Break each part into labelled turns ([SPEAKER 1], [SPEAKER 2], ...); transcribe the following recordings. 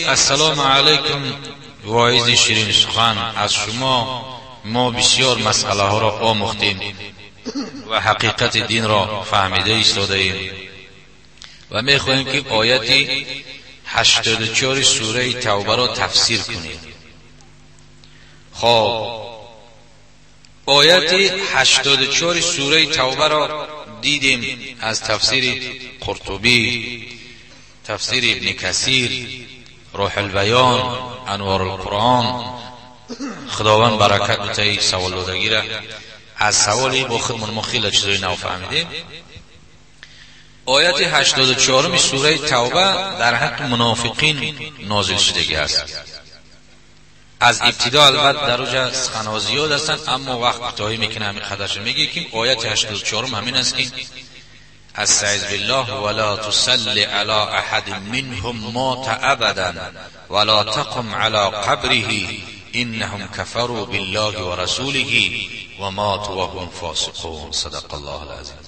[SPEAKER 1] Ассалому алайкум, воизи ширин сухан. Аз шумо мо бисёр масъалаҳоро омӯхтем ва ҳақиқати динро фаҳмида истодаем ва мехоҳем, ки ояти 84 сураи Тавбаро тафсир кунем. Хоб, ояти 84 сураи Тавбаро дидем аз тафсири Қуртубӣ, тафсири Ибни Касир, Рӯҳулбаён, Анворулқуръон. Худованд баракат битаи саволдодагира. Аз саволи бо худмон мо хеле чизои нав фаҳмидем. Ояти 84 сураи Тавба дар ҳаққи мунофиқин нозил шудагӣ аст. Аз ибтидо албатта дар уҷа суханҳо зиёд ҳастанд, аммо вақт кӯтоҳӣ мекунем, ҳамин қадарша мегӯем, ки ояти 84 ҳамин аст, ки استعذ بالله: ولا تصل على احد منهم مات ابدا ولا تقم على قبره انهم كفروا بالله ورسوله وماتوا وهم فاسقون. صدق الله العظیم.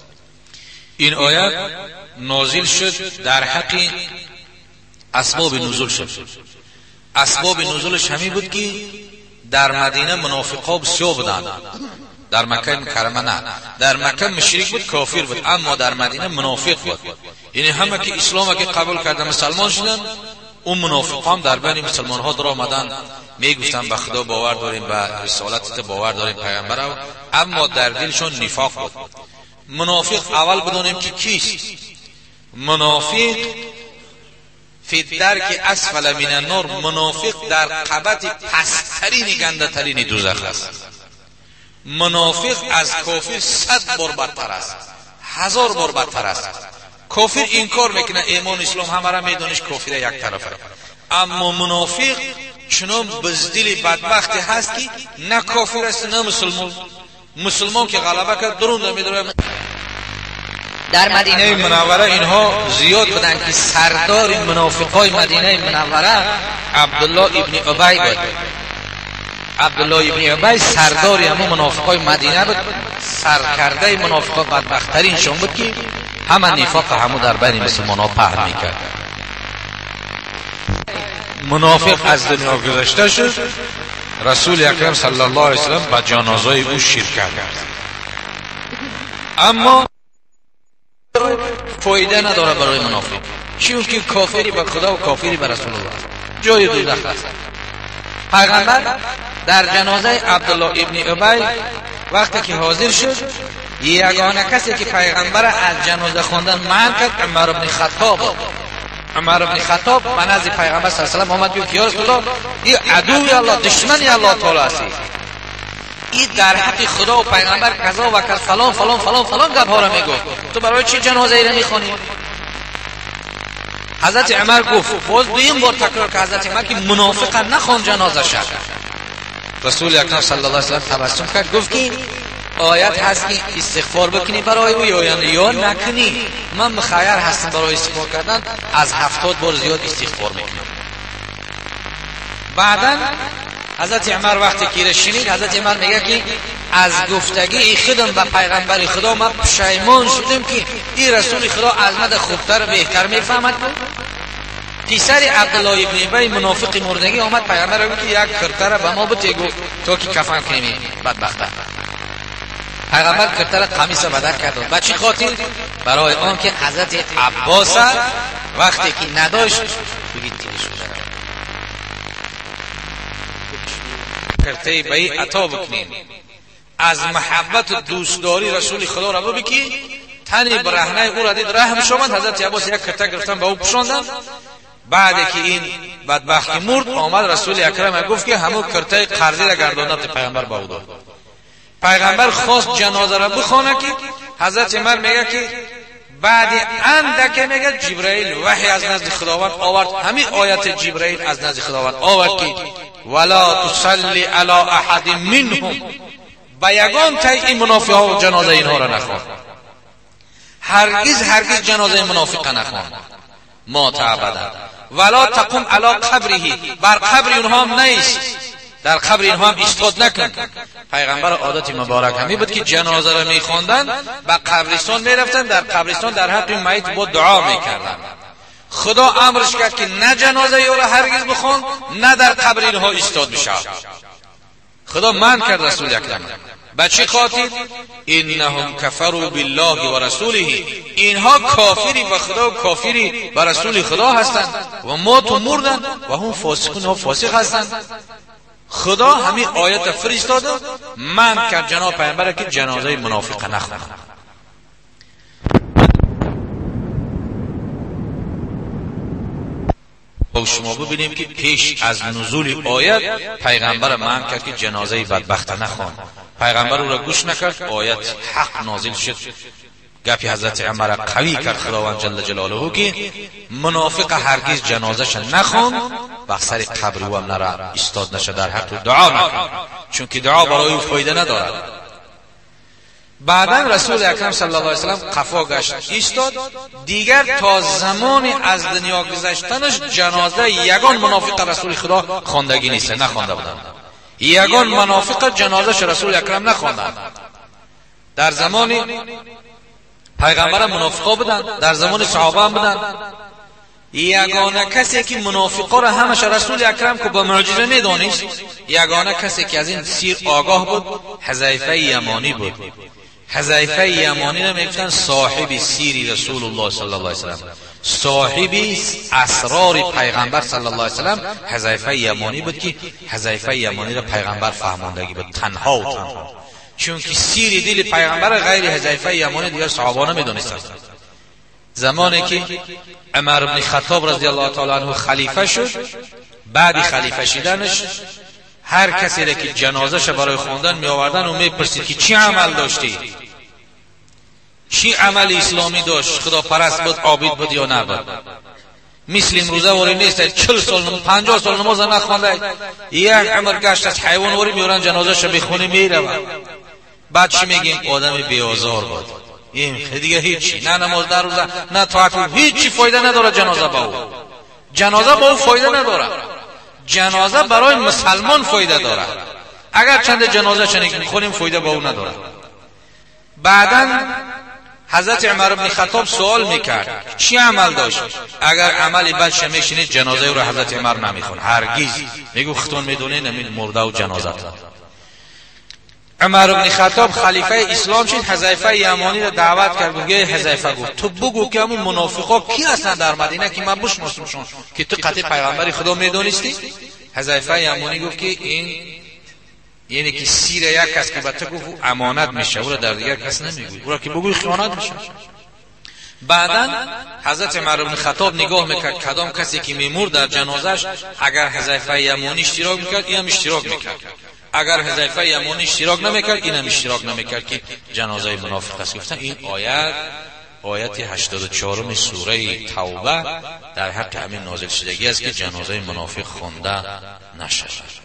[SPEAKER 1] این آیت نازل شد در حق اسباب نزول شد. اسباب نزولش همین بود که در مدینه منافقا بسیار بودند. در مکه مکرمه نه، در مکه مشرک بود، کافر بود، اما در مدینه منافق بود. یعنی همه که اسلام که قبول کرده مسلمان شدن، اون منافق هم در بین مسلمان ها در آمدن، میگفتن به خدا باور داریم، به رسالت باور داریم، پیامبر، اما در دلشون نفاق بود. منافق اول بدانیم که کیست. منافق فی درک اسفل من النار، منافق در قبط پسترین گنده ترین دوزخ است. منافق از کافر 100 بار بدتر است، 1000 بار بدتر است. کافر انکار میکنه ایمان اسلام همه را میدانش، کافر یک طرفه. اما منافق چنان بزدل بدبختی هست که نه کافر است نه مسلمان. مسلمان که غلبه کرد درون میداره. در مدینه منوره اینها زیاد بودند که سردار منافقای مدینه منوره عبدالله ابن ابی بود. عبدالله ابن ابی سردار همون منافقای مدینه بود، سرکرده منافقا بدبخترین شون بود که همه نفاق همو در بین مسلمان ها پهن میکرد. منافق از دنیا گذشته شد، رسول اکرم صلی الله علیه وسلم به جنازه او شرکت کرد، اما فایده نداره برای منافق، چون که کافری به خدا و کافری به رسول الله جای دوزخ است. پیغمبر در جنازه عبدالله ابن ابی وقتی که حاضر شد، یگانه کسی که پیغمبر از جنازه خواندن منع کرد عمر ابن خطاب بود. عمر ابن خطاب به نزد پیغمبر صلی الله علیه و آله آمد، گفت یا رسول الله، این عدوی الله، دشمن الله تعالی است، این در حق خدا و پیغمبر کذا و کذا فلان فلان فلان فلان گپ ها را میگفت، تو برای چی جنازه ای را میخوانی؟ حضرت عمر گفت، باز دویم بار تکرار که حضرت عمر که منافق نخوان جنازه شد. رسول اکرم صلی الله علیه و سلم تبسم کرد، گفت که آیت هست که استغفار بکنی برای او یا نکنی، من مخیر هستم برای استغفار کردن، از 70 بار زیاد استغفار میکنم. بعدا حضرت عمر وقتی که شنید، حضرت عمر میگه که از گفتگی خودم به پیغمبر خدا من پشیمان شدم که این رسول خدا از من خوبتر و بهتر میفهمد. پسر عبدالله ابن ابی منافق مردگی آمد پیغمبر گفت که یک کرته را به ما بده، گفت تا که کفن کنیم بدبخته. پیغمبر کرته را قمیص بدر کرد. به چی خاطر؟ برای آن که حضرت عباس وقتی که نداشت بگید تیرش شد. کرته به ای عطا بکنیم، از محبت و دوستداری رسول خدا را ببکی تنی برهنه او را دید رحم شومد. حضرت عباس یک کرته گرفتن به او پوشاندن. بعد که این بدبخت مرد، آمد رسول اکرم گفت که همون کرته قرضی را گرداند پیغمبر به او داد. پیغمبر خواست جنازه را بخوانه که حضرت عمر میگه که بعد اندکه میگه جبرئیل وحی از نزد خداوند آورد، همین آیت جبرئیل از نزد خداوند آورد که ولا تصلی علی احد منهم، به یگان تای این منافق ها جنازه اینها را نخوان، هرگز هرگز جنازه منافق نخوان، ما تعبدن ولا تقم علی قبره، بر قبر اونها هم نیست، در قبر اینها هم ایستاد نکن. پیغمبر عادت مبارک همی بود که جنازه را میخواندن به قبرستان میرفتن، در قبرستان در حق میت با دعا میکردن. خدا امرش کرد که نه جنازه او را هرگز بخوان، نه در قبر اینها ایستاد بشود. خدا منع کرد رسول اکرم. به چه خاطر؟ انهم کفروا بالله و رسوله، اینها کافری و خدا و کافری و رسول خدا هستند و ماتوا مردن و هم فاسقون، ها فاسق هستند. خدا همین آیت فرستاد، منع کرد جناب پیامبر که جنازه منافق نخواند. و شما ببینیم که پیش از نزول آیت پیغمبر منع کرد که جنازه بدبخت نخواند. پیغمبر او را گوش نکرد، آیت حق نازل شد. گپی حضرت عمر قوی کرد خداوند جل جلاله که منافق هرگز جنازه‌ش نخوان و سر قبر او هم نره ایستاد نشه، در حق دعا نکن، چون که دعا برای او فایده ندارد. بعدا رسول اکرم صلی الله علیه وسلم قفا گشت ایستاد، دیگر تا زمان از دنیا گذشتنش جنازه یگان منافق رسول خدا خواندگی نیست، نخوانده بودند. یگان منافق جنازه‌ش رسول اکرم نخواندند. در زمان پیغمبر منافقا بودند، در زمان صحابه هم بودند. یگانه کسی که منافقا را همش رسول اکرم که با معجزه میدانست، یگانه کسی که از این سیر آگاه بود حذیفه یمانی بود. حذیفه یمانی را میگفتن صاحب سیر رسول الله صلی الله علیه وسلم، صاحب اسرار پیغمبر صلی الله علیه وسلم حذیفه یمانی بود که حذیفه یمانی را پیغمبر فهماندگی بود تنها و تنها، چون که سیر دل پیغمبر غیر حذیفه یمانی دیگر صحابه نمیدونستند. زمانی که عمر بن خطاب رضی الله تعالی عنه خلیفه شد، بعد خلیفه شدنش هر کسی را که جنازه‌ش برای خواندن می آوردن و میپرسید که چی عمل داشتی، چی عمل اسلامی داشت، خدا پرست بود، عابد بود یا نبود. مثل امروزه واری نیست 40 سال 50 سال نماز نخوانده، یک عمر گشت از حیوان واری میورن جنازه‌ش میخونه میره. بعد چی میگیم؟ آدم بی‌آزار بود، این دیگه هیچی، نه نماز در روزه نه طاعت، هیچی فایده نداره. جنازه با او، جنازه با او فایده نداره. جنازه برای مسلمان فایده داره، اگر چند جنازه چنین میخوریم فایده با او نداره. بعدا حضرت عمر بن خطاب سوال میکرد چی عمل داشت، اگر عملی بد میشینید جنازه او را حضرت عمر نمیخون هرگز، میگو خودتون میدونین امین مرده و جنازه. عمر بن خطاب خلیفه اسلام شد، حذیفه یمانی را دعوت کرد، گفت حذیفه، گفت تو بگو که همون منافقا کی هستن در مدینه که من بشناسمشون، که تو قطع پیغمبر خدا میدونستی. حذیفه یمانی گفت که این یعنی که سیر یک کس که به تو گفت امانت میشه، او را در دیگر کس نمیگوی، او را که بگوی خیانت میشه. بعدا حضرت عمر بن خطاب نگاه میکرد کدام کسی که میمرد در جنازش، اگر حذیفه یمانی اشتراک میکرد اینم اشتراک میکرد، اگر حذیفه یمانی اشتراک نمیکرد اینم اشتراک نمیکرد که جنازه منافق است. گفتن این آیت، آیت 84 سوره توبه در حق همین نازل شدگی است که جنازه منافق خوانده نشود.